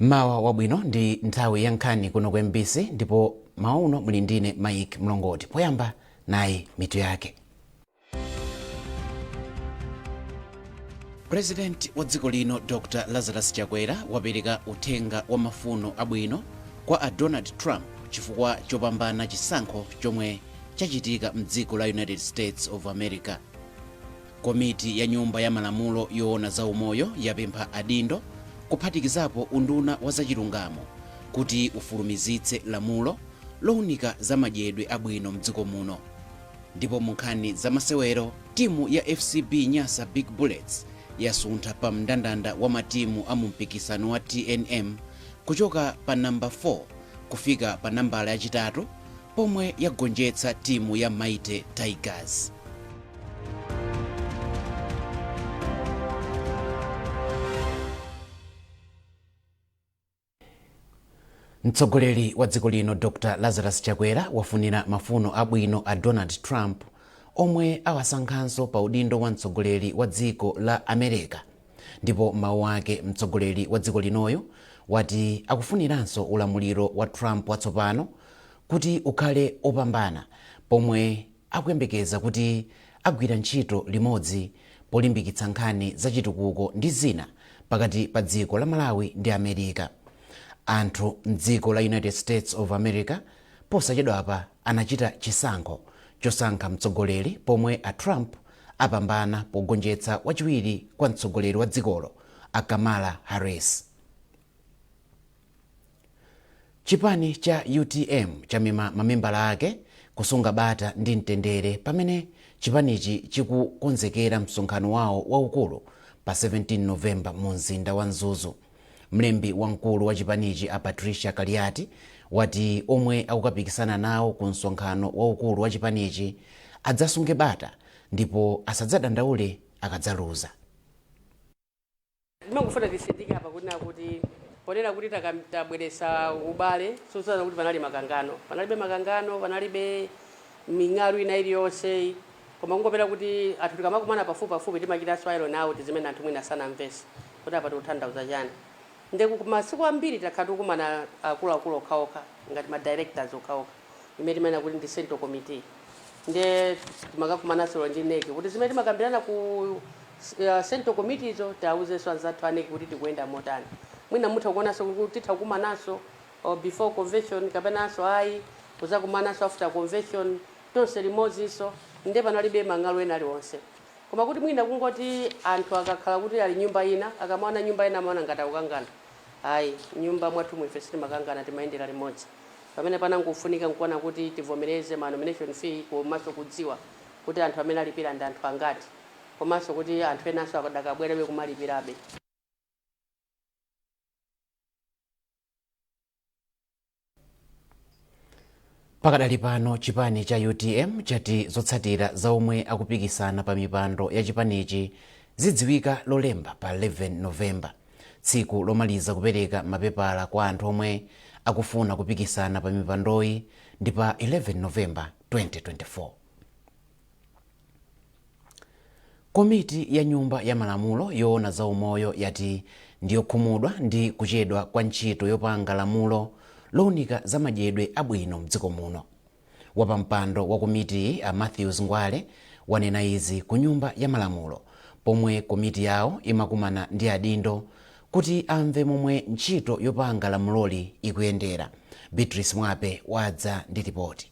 Mawa wabwino, ndi nthawi ya nkhani kuno ku MBC, ndipo mawa uno muli ndine Mike Mlongoti. Poyamba, nayi mitu yake. President wa dziko lino Dr Lazarus Chakwera wapereka uthenga wa mafuno abwino kwa a Donald Trump chifukwa chopambana chisankho chomwe chachitika mdziko la United States of America. Komiti ya Nyumba ya Malamulo yoona za umoyo yapempha adindo, kuphatikizapo Unduna wa Zachilungamo, kuti ufulumizitse lamulo lowunika za madyedwe abwino mdziko muno. Ndipo mu nkhani za masewero, timu ya FCB Nyasa Big Bullets yasuntha pa mndandanda wa matimu a mu mpikisano wa TNM kuchoka pa namba 4 kufika pa nambala yachitatu pomwe yagonjetsa timu ya Mighty Tigers. Mtsogoleri wa dziko lino Dr Lazarus Chakwera wafunira mafuno abwino a Donald Trump omwe awasankhanso pa udindo wa mtsogoleri wa dziko la America. Ndipo mawu ake, mtsogoleri wa dziko linoyo wati akufuniranso ulamuliro wa Trump watsopano kuti ukhale opambana, pomwe akuyembekeza kuti agwira ntchito limodzi polimbikitsa nkhani za chitukuko ndi zina pakati pa dziko la Malawi ndi America. Anthu mdziko la United States of America posachedwapa anachita chisankho chosankha mtsogoleri, pomwe a Trump apambana pogonjetsa wachiwiri kwa mtsogoleri wa dzikolo a Kamala Harris. Chipani cha UTM chamema mamembala ake kusunga bata ndi mtendere pamene chipanichi chikukonzekera msonkhano wawo waukulu pa 17 Novemba mu mzinda wa Mzuzu. Mlembi wamkulu wa chipanichi a Patricia Kaliati wati omwe akukapikisana nawo ku msonkhano waukulu wa chipanichi adzasunge bata ndipo asadzadandaule akadzaluza. Ndimangofuna tisindike apa kunena kuti ponena kuti tabweretsa ubale, suzana kuti panali makangano. Panalibe makangano, panalibe ming'alu ina iliyonse, koma kungopera kuti anthu tikamakumana pafupi pafupi timachitanso iron out zimene anthu mwina sanamvese kuti apa tikutanthauza chani. Nde masiku ambiri takhala tikukumana akuluakulu okhaokha, ngati ma directors okhaokha, imene timanena kuti ndi central committee. Nde timakakumananso ndi NEC kuti zimene timakambirana ku central committee izo tiawuzenso anzathu a NEC kuti tikuyenda motani. Mwina mutha kuonanso kuti titha kukumananso or before convention, kapenanso ayi, kuzakumananso after convention tonse limodzinso. Nde panalibe mang'alu ena aliwonse, koma kuti mwina kungoti anthu akakhala kuti ali nyumba ina, akamaona nyumba ina amaona ngati akukangana. Ayi, nyumba mwathu ife sitimakangana, timayendera limodzi. Pamene panangofunika nkuona kuti tivomereze ma nomination fee, komanso kudziwa kuti anthu amene alipira ndi anthu angati, komanso kuti anthu enanso adakabwerebe kumalipirabe. Pakadali pano, chipani cha UTM chati zotsatira za omwe akupikisana pa mipando ya chipanichi zidziwika Lolemba pa 11 Novemba. Tsiku lomaliza kupereka mapepala kwa anthu omwe akufuna kupikisana pa mipandoyi ndi pa 11 Novemba 2024. Komiti ya Nyumba ya Malamulo yoona za umoyo yati ndiyokhumudwa ndi kuchedwa kwa ntchito yopanga lamulo lowunika za madyedwe abwino mdziko muno. Wapampando wa komitiyi a Matthews Ngwale wanena izi ku Nyumba ya Malamulo pomwe komiti yawo imakumana ndi adindo kuti amve momwe ntchito yopanga lamuloli ikuyendera. Beatrice Mwape wadza ndi ripoti.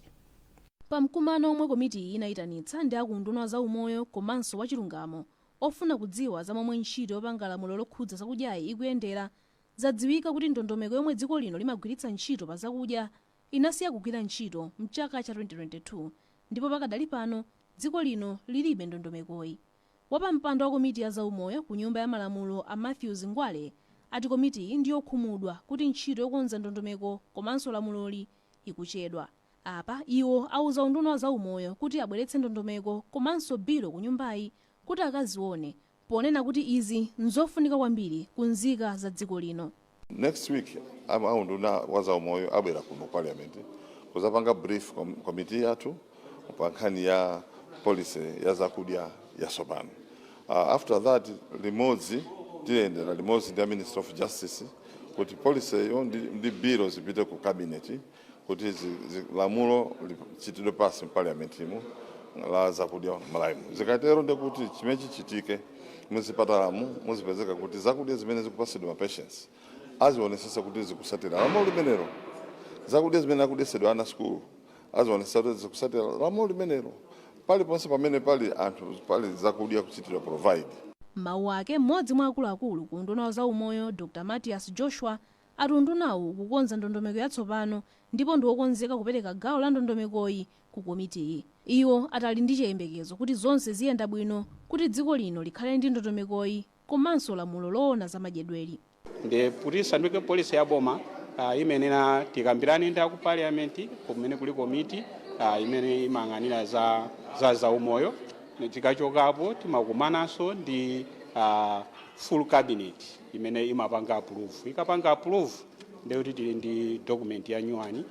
Pa mkumano omwe komitiyi inayitanitsa ndi akunduna wa zaumoyo komanso wachilungamo ofuna kudziwa za momwe ntchito yopanga lamulo lokhudza zakudyayi ikuyendera, zadziwika kuti ndondomeko yomwe dziko lino limagwiritsa ntchito pa zakudya inasiya kugwira ntchito mchaka cha 2022, ndipo pakadali pano dziko lino lilibe ndondomekoyi. Wapampando wa komiti ya zaumoyo ku Nyumba ya Malamulo a Matthews Ngwale ati komitiyi ndiyokhumudwa kuti ntchito yokonza ndondomeko komanso lamuloli ikuchedwa. Apa iwo auza unduna wa zaumoyo kuti abweretse ndondomeko komanso bilo ku nyumbayi kuti akazione, ponena kuti izi nzofunika kwambiri ku nzika za dziko lino. Next week aunduna wa zaumoyo abwera kuno Parliament kuzapanga brief committee yathu pa nkhani ya policy ya zakudya yatsopano. After that, limodzi tiyendera limodzi ndi a Minister of Justice kuti Kuti policy yo ndi bill zipite ku cabinet kuti lamulo lichitidwe pass m'parliament mu la zakudya Malawimu. Zikatero ndekuti chimene chichitike muzipatalamu, muzipezeka kuti zakudya zimene zikupasidwa ma patients azionesesa kuti zikusatira lamulo limenelo. Zakudya zimene akudyesedwa ana skulu azionesesa kuti zikusatira lamulo limenelo. Paliponse pamene pali anthu, pali zakudya kuchitidwa provide. Mawu ake mmodzi mwa akuluakulu ku unduna wa zaumoyo, Dr Matias Joshua, ati undunawu ukukonza ndondomeko yatsopano ndipo ndi wokonzeka kupereka gawo la ndondomekoyi ku komitiyi. Iwo atali ndi chiyembekezo kuti zonse ziyenda bwino kuti dziko lino likhale ndi ndondomekoyi komanso lamulo loona za madyedweri. Ndi kuti isanduke policy ya boma, imenena tikambirane ndi aku parliament kumene kuli komiti imene imayang'anira za zaumoyo. Tikachokapo timakumananso ndi full cabinet imene imapanga approve. Ikapanga approve, ndekuti tili ndi document ya nyuwani.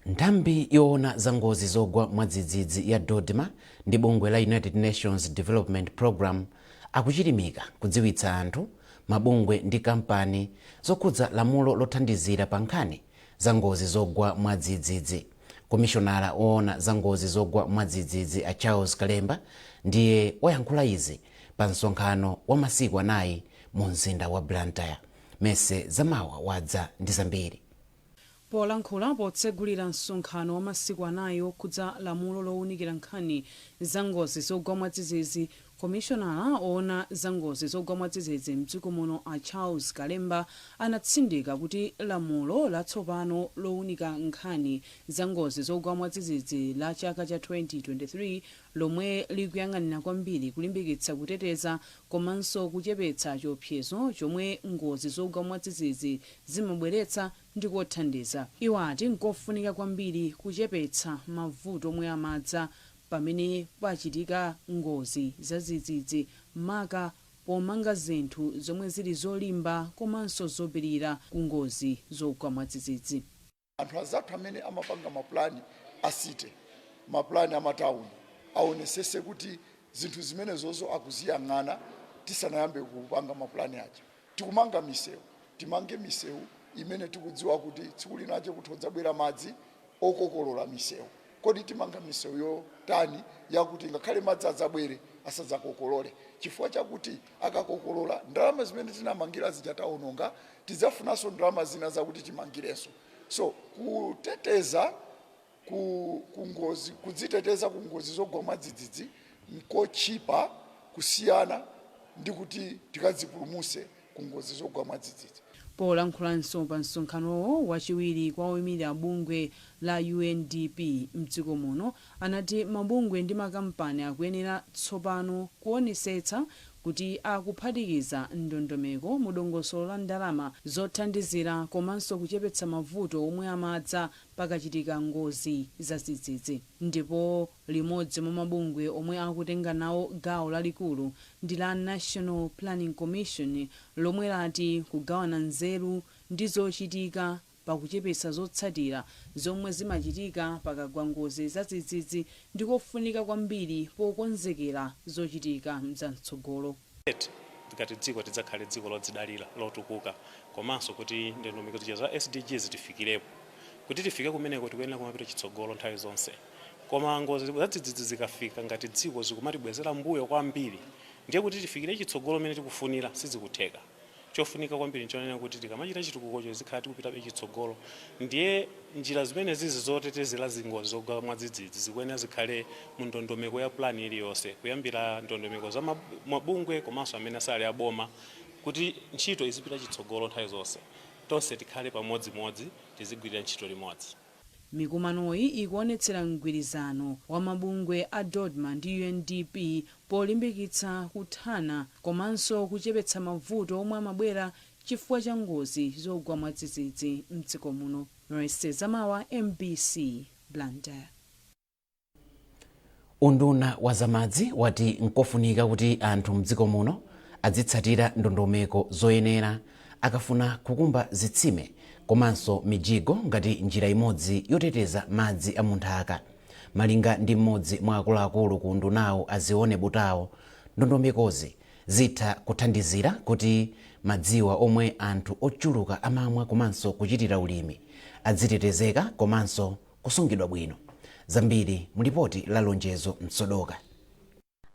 Nthambi yoona za ngozi zogwa mwadzidzidzi ya DoDMA ndi bungwe la United Nations Development Program akuchilimika kudziwitsa anthu, mabungwe ndi kampani zokhudza lamulo lothandizira pa nkhani za ngozi zogwa mwadzidzidzi. Komishonala woona za ngozi zogwa mwadzidzidzi a Charles Kalemba ndiye wayankhula izi pa msonkhano wa masiku 4 mu mzinda wa Blantyre. Mese Zamawa wadza ndi zambiri. Polankhula potsegulira msonkhano wa masiku 4 okhudza lamulo lowunikira nkhani za ngozi zogwa mwadzidzidzi, komishonala oona za ngozi zogwa mwadzidzidzi mdziko muno a Charles Kalemba anatsindika kuti lamulo latsopano lowunika nkhani za ngozi zogwa mwadzidzidzi la chaka cha 2023, lomwe likuyang'anira kwambiri kulimbikitsa kuteteza komanso kuchepetsa chiopsezo chomwe ngozi zogwa mwadzidzidzi zimabweretsa, ndikothandiza. Iwo ati nkofunika kwambiri kuchepetsa mavuto omwe amadza pamene pachitika ngozi zadzidzidzi, maka pomanga zinthu zomwe zili zolimba komanso zopirira ku ngozi zogwa mwadzidzidzi. Anthu azathu amene amapanga mapulani a city, mapulani amatawuni, aonesese kuti zinthu zimenezozo akuziyang'ana tisanayambe kupanga mapulani aja. Tikumanga misewu, timange misewu imene tikudziwa kuti tsiku linache kuti kudzabwera madzi okokolola misewu. Kodi timanga misewu yotani yakuti ngakhale madzi adzabwere asadzakokolole? Chifukwa chakuti akakokolola, ndalama zimene tinamangira zija taononga, tidzafunanso ndalama zina zakuti timangirenso. So kuteteza ku ngozi, kudziteteza ku ngozi zogwa mwadzidzidzi nkochipa kusiyana ndi kuti tikadzipulumuse ku ngozi zogwa mwadzidzidzi. Polankhulanso pa msonkhanowo, wachiwiri kwa oyimira bungwe la UNDP mdziko muno anati mabungwe ndi makampani akuyenera tsopano kuonesetsa kuti akuphatikiza ndondomeko mu dongosolo la ndalama zothandizira komanso kuchepetsa mavuto omwe amadza pakachitika ngozi zadzidzidzi. Ndipo limodzi mwa mabungwe omwe akutenga nawo gawo lalikulu ndi la National Planning Commission, lomwe lati kugawana nzeru ndi zochitika pakuchepetsa zotsatira zomwe zimachitika pakagwa ngozi zadzidzidzi ndikofunika kwambiri pokonzekera zochitika mzamtsogolo. Ngati dziko tidzakhale dziko lodzidalira, lotukuka, komanso kuti ndondomeko zija za SDGs tifikirepo, kuti tifike kumeneko tikuyenera kumapita chitsogolo nthawi zonse. Koma ngozi zadzidzidzi zikafika ngati dziko zikumatibwezera mbuyo kwambiri, ndiye kuti tifikire chitsogolo mene tikufunira sizikutheka. Chofunika kwambiri nchonena kuti tikamachita chitukukocho zikhala tikupitabe chitsogolo, ndiye njira zimene zizi zotetezera zingozi zogwa mwadzidzidzi zikuyenera zikhale mu ndondomeko ya plan iliyonse, kuyambira ndondomeko za mabungwe komanso amene asali aboma, kuti ntchito izipita chitsogolo nthawi zonse, tonse tikhale pamodzimodzi, tizigwirira ntchito limodzi. Mikumanoyi ikuonetsera mgwirizano wa mabungwe a DoDMA ndi UNDP polimbikitsa kuthana komanso kuchepetsa mavuto omwe amabwera chifukwa cha ngozi zogwa mwadzidzidzi mdziko muno. Mercy Zamawa, MBC, Blantyre. Unduna wa zamadzi wati nkofunika kuti anthu mdziko muno adzitsatira ndondomeko zoyenera akafuna kukumba zitsime komanso mijigo ngati njira imodzi yoteteza madzi a munthaka. Malinga ndi mmodzi mwa akuluakulu ku undunawo, Azione Butawo, ndondomekozi zitha kuthandizira kuti Madziwa omwe anthu ochuluka amamwa komanso kuchitira ulimi adzitetezeka komanso kusungidwa bwino. Zambiri mulipoti la Lonjezo Msodoka.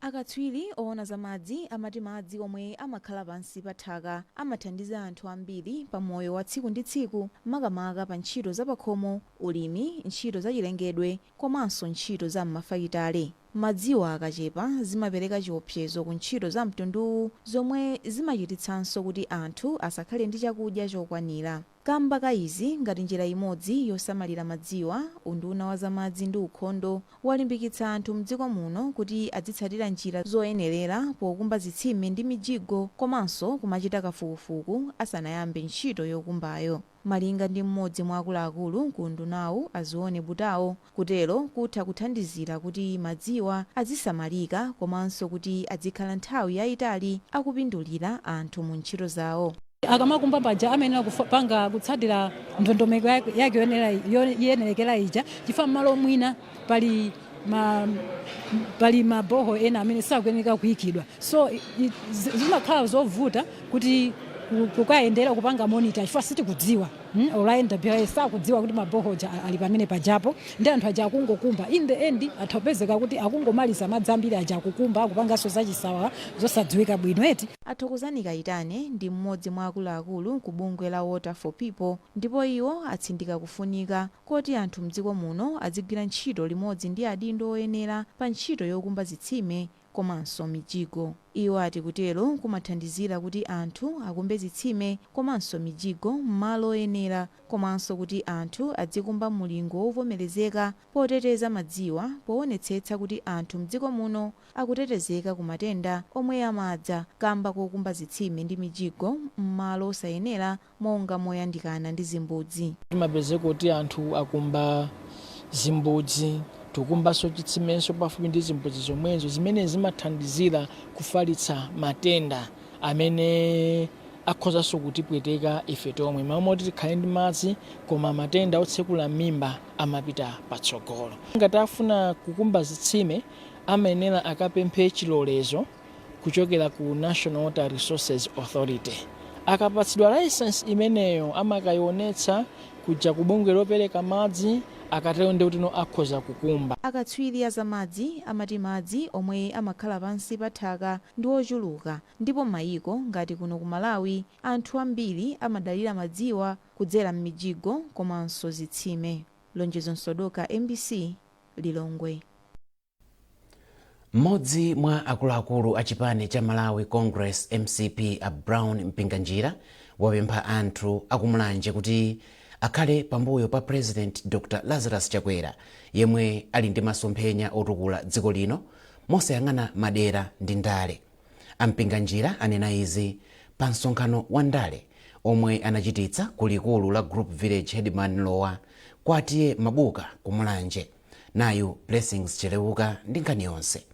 Akatswiri oona za madzi amati madzi omwe amakhala pansi pa nthaka amathandiza anthu ambiri pa moyo wa tsiku ndi tsiku, makamaka pa ntchito za pakhomo, ulimi, ntchito za chilengedwe komanso ntchito za m'mafakitale. Madziwa akachepa zimapereka chiopsezo ku ntchito za mtunduwu, zomwe zimachititsanso kuti anthu asakhale ndi chakudya chokwanira. Kamba ka izi, ngati njira imodzi yosamalira madziwa, Unduna wa Zamadzi ndi Ukhondo walimbikitsa anthu mdziko muno kuti adzitsatira njira zoyenerera pokumba zitsime ndi mijigo komanso kumachita kafukufuku asanayambe ntchito yokumbayo. Malinga ndi mmodzi mwa akuluakulu ku undunawu, Azione Butawo, kutero kutha kuthandizira kuti madziwa azisamalika komanso kuti adzikhala nthawi yayitali akupindulira anthu mu ntchito zawo. Akamakumba paja amayenera kupanga kutsatira ndondomeko yake yoyenerekera ija, chifukwa m'malo mwina pali maboho ena amene sakuyenera kuyikidwa, so zimakhala zovuta kuti kukayendera kupanga monitor, chifukwa sitikudziwa, Olo NWS sakudziwa kuti maboho aja ali pamene pajapo, ndi anthu aja akungokumba. In the end atha kupezeka kuti akungomaliza madzi ambiri aja akukumba, akupanganso zachisawawa zosadziwika bwino eti. Athokozani Kaitane ndi mmodzi mwa akuluakulu ku bungwe la Water for People, ndipo iwo atsindika kufunika koti anthu mdziko muno adzigwira ntchito limodzi ndi adindo oyenera pa ntchito yokumba zitsime komanso mijigo. Iwo ati kutero kumathandizira kuti anthu akumbe zitsime komanso mijigo m'malo oyenera, komanso kuti anthu adzikumba mulingo wovomerezeka poteteza madziwa, poonetsetsa kuti anthu mdziko muno akutetezeka ku matenda omwe amadza kamba kokumba zitsime ndi mijigo m'malo osayenera, monga moyandikana ndi zimbudzi. Timapezeka kuti anthu akumba zimbudzi, tikumbanso chitsimenso pafupi ndi zimbudzi zomwezo, zimene zimathandizira kufalitsa matenda amene akhozanso kutipweteka ife tomwe. Malo moti tikhale ndi madzi, koma matenda otsekula mimba amapita patsogolo. Ngati afuna kukumba zitsime, amayenera akapemphe chilolezo kuchokera ku National Water Resources Authority. Akapatsidwa license imeneyo, amakayionetsa kuja ku bungwe lopereka madzi. Akatero ndi kuti no akhoza kukumba. Akatswiri a zamadzi amati madzi omwe amakhala pansi pa nthaka ndi ochuluka, ndipo mayiko ngati kuno ku Malawi anthu ambiri amadalira madziwa kudzera m'mijigo komanso zitsime. Lonjezo Msodoka, MBC, Lilongwe. Mmodzi mwa akuluakulu a chipani cha Malawi Congress, MCP, a Brown Mpinganjira wapempha anthu akumulanje kuti akhale pambuyo pa President Dr Lazarus Chakwera, yemwe ali ndi masomphenya otukula dziko lino mosayang'ana madera ndi ndale. Ampinganjira anena izi pa msonkhano wa ndale omwe anachititsa ku likulu la Group Village Headman Lowa kwa T/A Mabuka kumulanje. Nayu Blessings Cheleuka ndi nkhani yonse.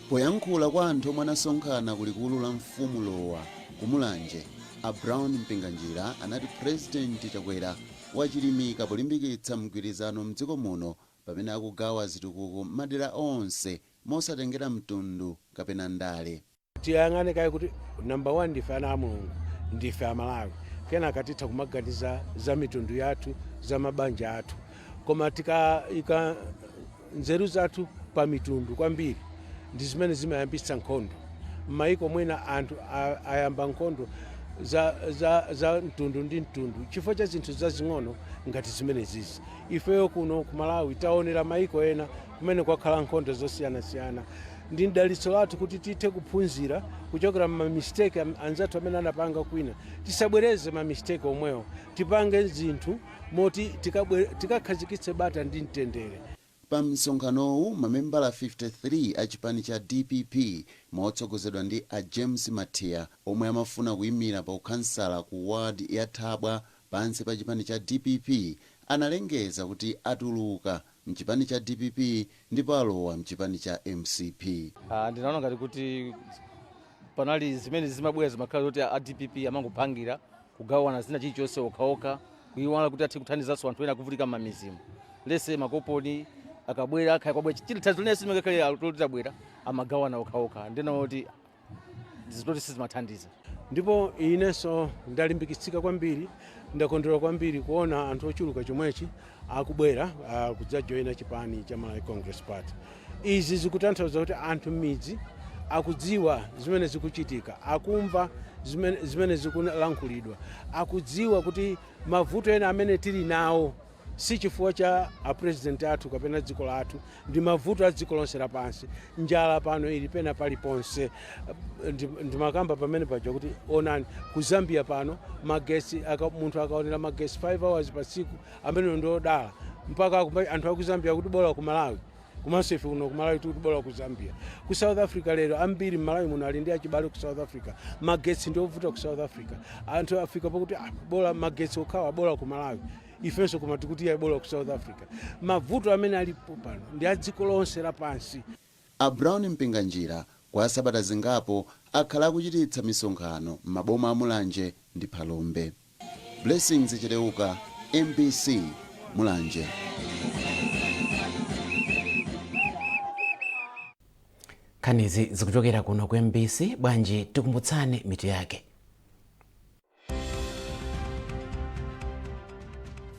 Poyankhula kwa anthu omwe anasonkhana ku likulu la mfumu Lowa kumulanje, a Brown Mpinganjira anati Purezidenti Chakwera wachilimika polimbikitsa mgwirizano mdziko muno pamene akugawa zitukuko m'madera onse mosatengera mtundu kapena ndale. Tiyang'ane kaye kuti number one ndife ana a Mulungu, ndife Amalawi. Kenaka titha kumaganiza za mitundu yathu, za mabanja athu. Koma tikayika nzeru zathu pa mitundu kwambiri, ndi zimene zimayambitsa nkhondo m'mayiko mwina. Anthu ayamba nkhondo za mtundu ndi mtundu chifukwa cha zinthu zazing'ono ngati zimenezizi. Ifeyo kuno ku Malawi taonera mayiko ena kumene kwakhala nkhondo zosiyanasiyana. Ndi mdalitso lathu kuti tithe kuphunzira kuchokera ma mistake anzathu amene anapanga kwina. Tisabwereze ma mistake omwewo, tipange zinthu moti tikakhazikitse bata ndi mtendere. Pa msonkhanowu, mamembala 53 a chipani cha DPP motsogozedwa ndi a James Mathia, omwe amafuna kuyimira pa ukhansala ku ward ya Thabwa pansi pa chipani cha DPP, analengeza kuti atuluka mchipani cha DPP ndipo alowa mchipani cha MCP. Ndinaona ngati kuti panali zimene zimabwera, zimakhala zoti a DPP amangopangira kugawana zina chilichonse okhaokha, kuiwala kuti athe kuthandizanso anthu ena akuvutika m'mamidzimu lese makoponi. Akabwera akhale kwabwera chili thandizo linense limene toti tabwera amagawana okhaokha, ndinoti zitoti sizimathandiza. Ndipo inenso ndalimbikitsika kwambiri, ndakondwera kwambiri kuona anthu ochuluka chomwechi akubwera kudzajoyina chipani cha Malawi Congress Party. Izi zikutanthauza kuti anthu m'midzi akudziwa zimene zikuchitika, akumva zimene zikulankhulidwa, akudziwa kuti mavuto ena amene tili nawo si chifukwa cha apresident athu kapena dziko lathu, ndi mavuto a dziko lonse lapansi. Njala pano ili pena paliponse. Ndimakamba pamene paja kuti onani ku Zambia pano magesi munthu akaonera magesi 5 hours pa tsiku amene ndi odala, mpaka anthu aku Zambia kuti bola ku Malawi, komanso ife kuno ku Malawi tikuti bola ku Zambia. Ku South Africa lero ambiri m'Malawi muno ali ndi achibale ku South Africa. Magetsi ndi ovuta ku South Africa, anthu afika pakuti ah, bola magetsi okhawa, bola ku Malawi. Ifenso koma tikuti iye bola ku South Africa. Mavuto amene alipo pano ndi a dziko lonse lapansi. A Brown Mpinganjira kwa sabata zingapo akhala akuchititsa misonkhano m'maboma a Mulanje ndi Phalombe. Blessings Chileuka, MBC, Mulanje. Nkhanizi zikuchokera kuno ku MBC. Bwanji tikumbutsane mitu yake.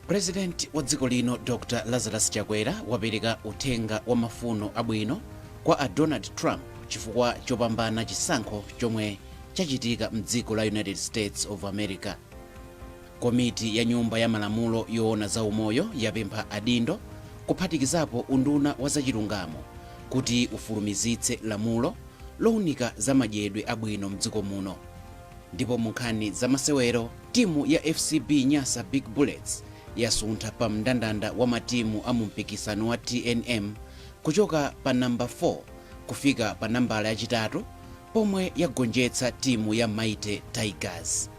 President wa dziko lino Dr Lazarus Chakwera wapereka uthenga wa mafuno abwino kwa a Donald Trump chifukwa chopambana chisankho chomwe chachitika mdziko la United States of America. Komiti ya nyumba ya malamulo yoona za umoyo yapempha adindo kuphatikizapo unduna wa zachilungamo kuti ufulumizitse lamulo lowunika za madyedwe abwino mdziko muno. Ndipo mu nkhani za masewero, timu ya FCB Nyasa Big Bullets yasuntha pa mndandanda wa matimu a mu mpikisano wa TNM kuchoka pa namba 4 kufika pa nambala yachitatu pomwe yagonjetsa timu ya Mighty Tigers.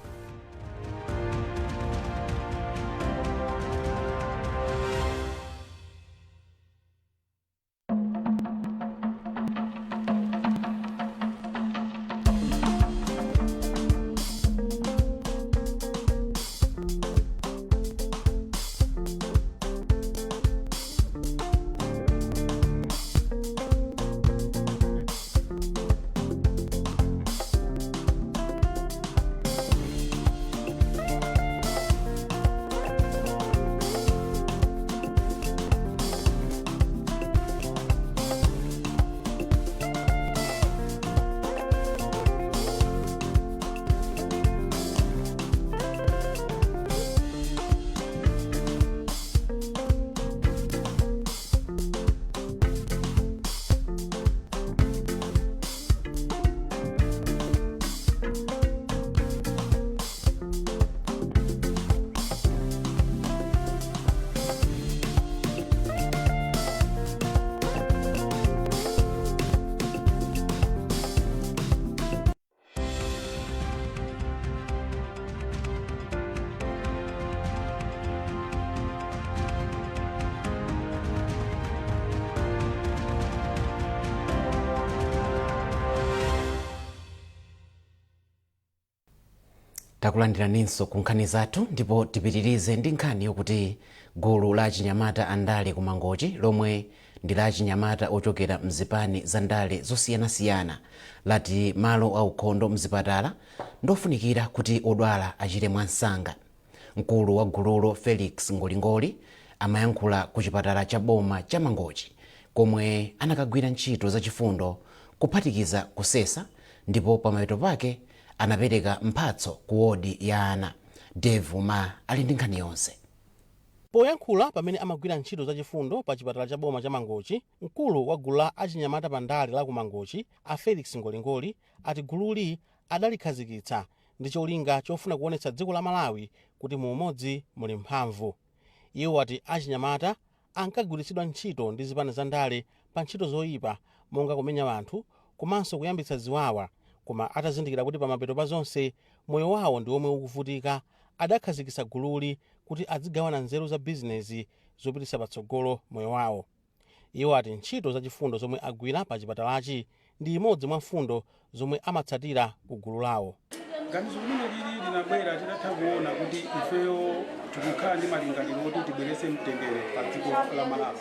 Takulandiraninso ku nkhani zathu, ndipo tipitirize ndi nkhani yokuti gulu la achinyamata andale ku Mangochi, lomwe ndi la achinyamata ochokera mzipani za ndale zosiyanasiyana, lati malo aukhondo mzipatala ndofunikira kuti odwala achire mwansanga. Mkulu wa gululo Felix Ngolingoli amayankhula ku chipatala cha boma cha Mangochi komwe anakagwira ntchito zachifundo kuphatikiza kusesa, ndipo pamapeto pake anapereka mphatso ku wodi ya ana. Dave Uma ali ndi nkhani yonse. Poyankhula pamene amagwira ntchito zachifundo pa chipatala cha boma cha Mangochi, mkulu wa gulu la achinyamata pa ndale la ku Mangochi a Felix Ngolingoli ati gululi adalikhazikitsa ndi cholinga chofuna kuonetsa dziko la Malawi kuti mu umodzi muli mphamvu. Iwo ati achinyamata ankagwiritsidwa ntchito ndi zipani za ndale pa ntchito zoyipa monga kumenya anthu komanso kuyambitsa ziwawa, koma atazindikira kuti pamapeto pa zonse moyo wawo ndi omwe ukuvutika, adakhazikitsa gululi kuti azigawana nzeru za bizinezi zopititsa patsogolo moyo wawo. Iwo ati ntchito zachifundo zomwe agwira pa chipatalachi ndi imodzi mwa mfundo zomwe amatsatira ku gulu lawo. Ganizo limene lili linabwera titatha kuona kuti ifeyo tikukhala ndi malingaliro oti tibweretse mtendere pa dziko la Malawi.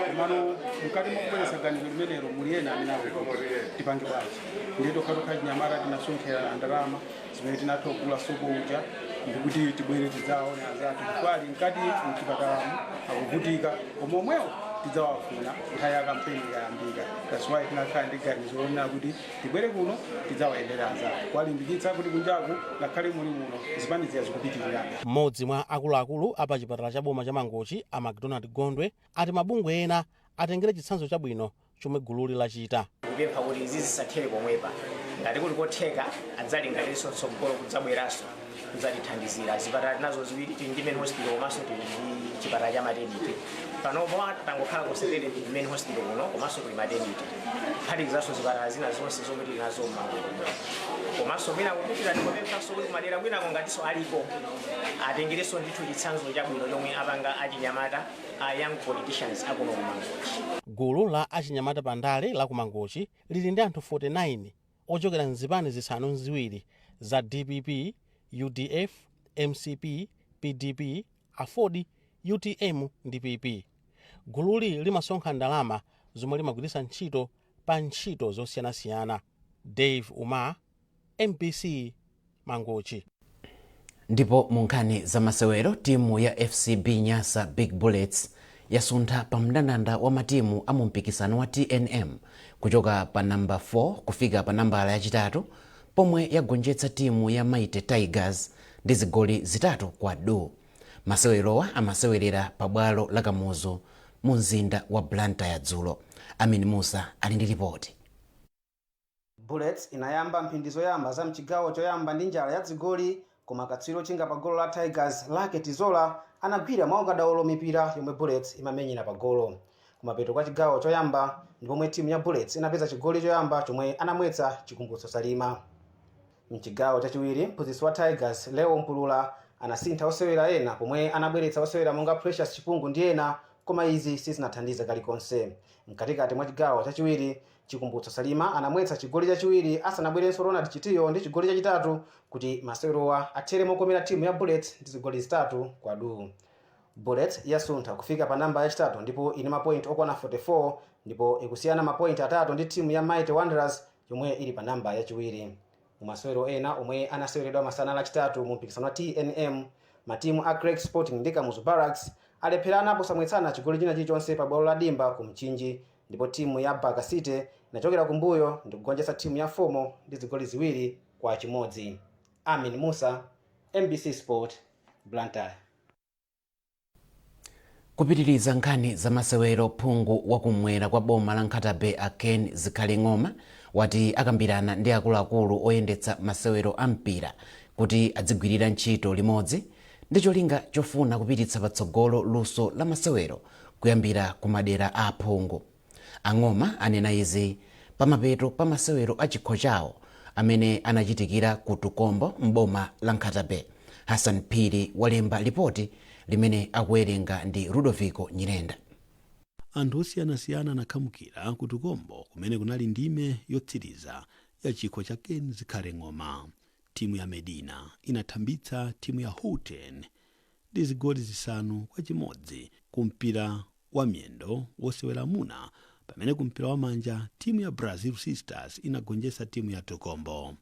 Komano mkati mwa kubweretsa ganizo limenelo, muli ena amene akuti tipange bwanji? Ndiye tokhatokha chinyamata tinasonkhera ndalama zimene tinatha kugula sopo uja, ndikuti tibwere tidzaone anzathu, chifukwa ali mkati mchipatalamu akuvutika, koma omwewo tidzawafuna nthawi ya kampeni ikayambika. That's why tinakhala ndi ganizo lonena kuti tibwere kuno tidzawayendera anzathu, kuwalimbikitsa kuti kunjaku ngakhale muli muno zipani ziya zikupitirirabe. Mmodzi mwa akuluakulu apa chipatala cha boma cha Mangochi, a Macdonald Gondwe, ati mabungwe ena atengere chitsanzo chabwino chomwe gululi lachita. Kupempha kuti izi zisathere pomwepa. Ngati kuli kotheka, adzalingalirenso tsogolo kudzabweranso kudzatithandizira. Zipatala tinazo ziwiri: tili ndi main hospital komanso tili ndi chipatala cha maternity. Panopo tangokhala concentrated ndi main hospital kuno, komanso kuli maternity, kuphatikizanso zipatala zina zonse zomwe tili nazo mMangochi. Komanso mwina kupitira ndikupemphanso kuti kumadera kwinako ngatinso aliko, atengerenso ndithu chitsanzo chabwino chomwe apanga achinyamata, a young politicians akuno kuMangochi. Gulu la achinyamata pandale la kuMangochi lili ndi anthu 49 ochokera mzipani zisanu nziwiri za DPP, UDF, MCP, PDP, AFORD, UTM ndi PP. Gululi limasonkha ndalama zomwe limagwiritsa ntchito pa ntchito zosiyanasiyana. Dave Umar, MBC, Mangochi. Ndipo mu nkhani za masewero, timu ya FCB Nyasa Big Bullets yasuntha pa mndandanda wa matimu a mu mpikisano wa TNM kuchoka pa namba 4 kufika pa nambala yachitatu, pomwe yagonjetsa timu ya Mighty Tigers ndi zigoli 3 kwa du. Masewerowa amasewerera pa bwalo la Kamuzu mu mzinda wa Blantyre dzulo. Amin Musa ali ndi ripoti. Bullets inayamba mphindi zoyamba za mchigawo choyamba ndi njala ya zigoli, koma katswiri ochinga pa golo la Tigers, Lake Tizola, anagwira mwaukadaulo mipira yomwe Bullets imamenyera pa golo. Kumapeto kwa chigawo choyamba ndi pomwe timu ya Bullets inapeza chigoli choyamba chomwe anamwetsa Chikumbutso Salima. Mchigawo chachiwiri, mphunzitsi wa Tigers, Leo Mpulula, anasintha osewera ena pomwe anabweretsa osewera monga Precious Chipungu ndi ena, koma izi sizinathandize kalikonse. Mkatikati mwa chigawo chachiwiri, Chikumbutso Salima anamwetsa chigoli chachiwiri asanabwerenso Ronald Chitiyo ndi chigoli chachitatu kuti masewerowa athere mokomera timu ya Bullets ndi zigoli 3 kwa du. Bullets yasuntha kufika pa namba yachitatu ndipo ili mapoint okwana 44, ndipo ikusiyana mapoint 3 ndi timu ya Mighty Wanderers yomwe ili pa namba yachiwiri. Mumasewero ena omwe anaseweredwa masana Lachitatu mu mpikisano wa TNM, matimu a Creck Sporting ndi Kamuzu Barracks alepherana posamwetsana chigoli china chilichonse pa bwalo la Dimba ku Mchinji, ndipo timu ya Baka City inachokera kumbuyo ndi kugonjetsa timu ya Fomo ndi zigoli 2-1. Amin Musa, MBC Sport, Blantyre. Kupitiriza nkhani za masewero, phungu wakumwera kwa boma la Nkhata Bay, a Ken Zikhale Ng'oma, wati akambirana ndi akuluakulu oyendetsa masewero a mpira kuti adzigwirira ntchito limodzi ndi cholinga chofuna kupititsa patsogolo luso la masewero kuyambira ku madera a aphungu. Ang'oma anena izi pamapeto pa masewero a chikho chawo amene anachitikira ku Tukombo m'boma la Nkhata Bay. Hassan Phiri walemba lipoti limene akuwerenga ndi Rudoviko Nyirenda. Anthu osiyanasiyana anakhamukira ku Tukombo kumene kunali ndime yotsiriza ya chikho cha Ken Zikhale Ng'oma. Timu ya Medina inathambitsa timu ya Houghton ndi zigoli 5-1 ku mpira wa miyendo wosewera amuna, pamene ku mpira wa manja timu ya Brazil Sisters inagonjetsa timu ya Tukombo.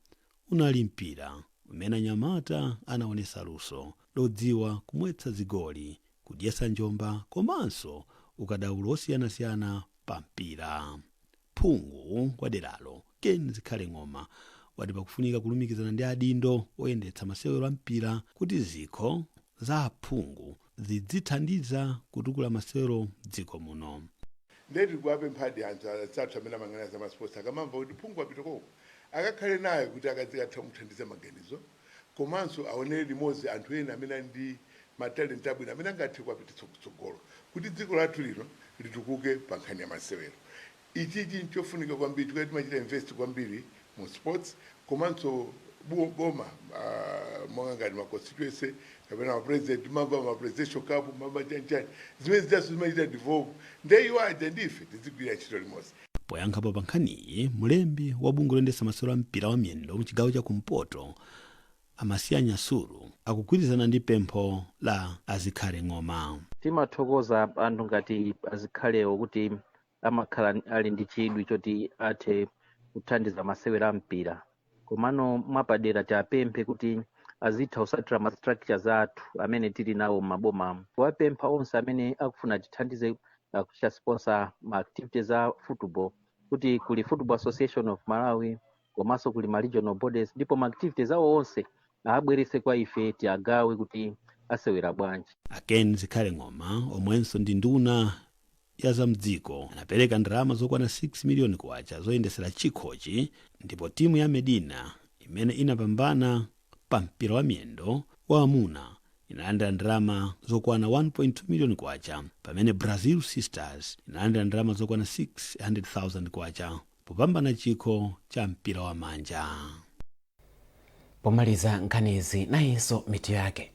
Unali mpira umene anyamata anaonesa luso lodziwa kumwetsa zigoli, kudyetsa njomba komanso ukadaulo osiyanasiyana pa mpira. Phungu wa deralo, Ken Zikhale Ng'oma, wati pakufunika kulumikizana ndi adindo oyendetsa masewero a mpira kuti zikho za aphungu zidzithandiza kutukula masewero dziko muno. Ndiye tikuwapemphadi anthu anzathu amene amayang'anira za masports, akamamva kuti phungu apita koko, akakhale naye kuti akadzikatha kumuthandiza maganizo, komanso aonere limodzi anthu ena amene ali ndi matalenti abwino amene angathe kuwapititsa kutsogolo kuti dziko lathu lino litukuke pa nkhani ya masewero. Ichichi nchofunika kwambiri chifukwa timachita invest kwambiri mu sports, komanso boma, monga ngati ma constituency kapena ma president, mava ma presidential cup, mava chanchani, zimene zijaso zimachita develop. Ndiye iwo aja ndife tizigwira ntchito limodzi. Poyankhapo pa nkhaniyi, mlembi wa bungwe loyendetsa masewero a mpira wa miyendo mchigawo cha kumpoto, Amasiya Nyasulu akugwirizana ndi pempho la Azikhale Ng'oma. Timathokoza anthu ngati Azikhalewo kuti amakhala ali ndi chidwi choti athe kuthandiza masewera a mpira, komano mwapadera tiapemphe kuti azitha kusatira ma structures athu amene tili nawo m'mabomamo. Kuwapempha onse amene akufuna tithandize kuchita sponsor ma activities a football kuti kuli Football Association of Malawi komanso kuli ma regional bodies, ndipo ma activities awo onse abwerese kwa ife tiagawe kuti asewera bwanji. A Ken Zikhale Ng'oma, omwenso ndi nduna ya zamdziko, anapereka ndalama zokwana 6 miliyoni kwacha zoyendesera chikhochi, ndipo timu ya Medina imene inapambana pa mpira wa miyendo wa amuna inalandira ndalama zokwana 1.2 miliyoni kwacha, pamene Brazil Sisters inalandira ndalama zokwana 600,000 kwacha popambana chikho cha mpira wa manja. Pomaliza nkhanizi, nayinso mitu yake.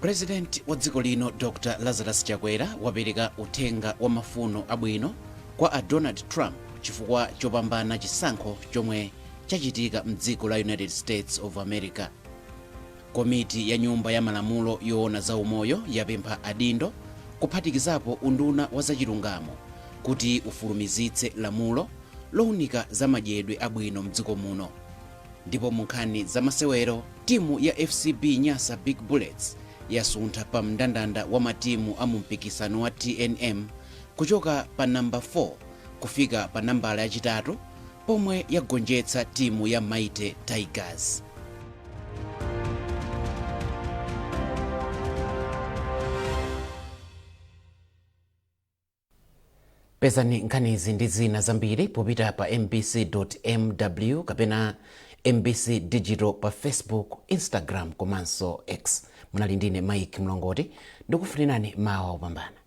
Purezidenti wa dziko lino Dr Lazarus Chakwera wapereka uthenga wa mafuno abwino kwa a Donald Trump chifukwa chopambana chisankho chomwe chachitika mdziko la United States of America. Komiti ya Nyumba ya Malamulo yoona za umoyo yapempha adindo, kuphatikizapo Unduna wa Zachilungamo, kuti ufulumizitse lamulo lowunika za madyedwe abwino mdziko muno. Ndipo mu nkhani za masewero, timu ya FCB Nyasa Big Bullets yasuntha pa mndandanda wa matimu a mu mpikisano wa TNM kuchoka pa namba 4 kufika pa nambala yachitatu pomwe yagonjetsa timu ya Mighty Tigers. Pezani nkhanizi ndi zina zambiri popita pa mbc mw kapena MBC Digital pa Facebook, Instagram komanso X. Munali ndine Mike Mlongoti, ndikufunirani mawa opambana.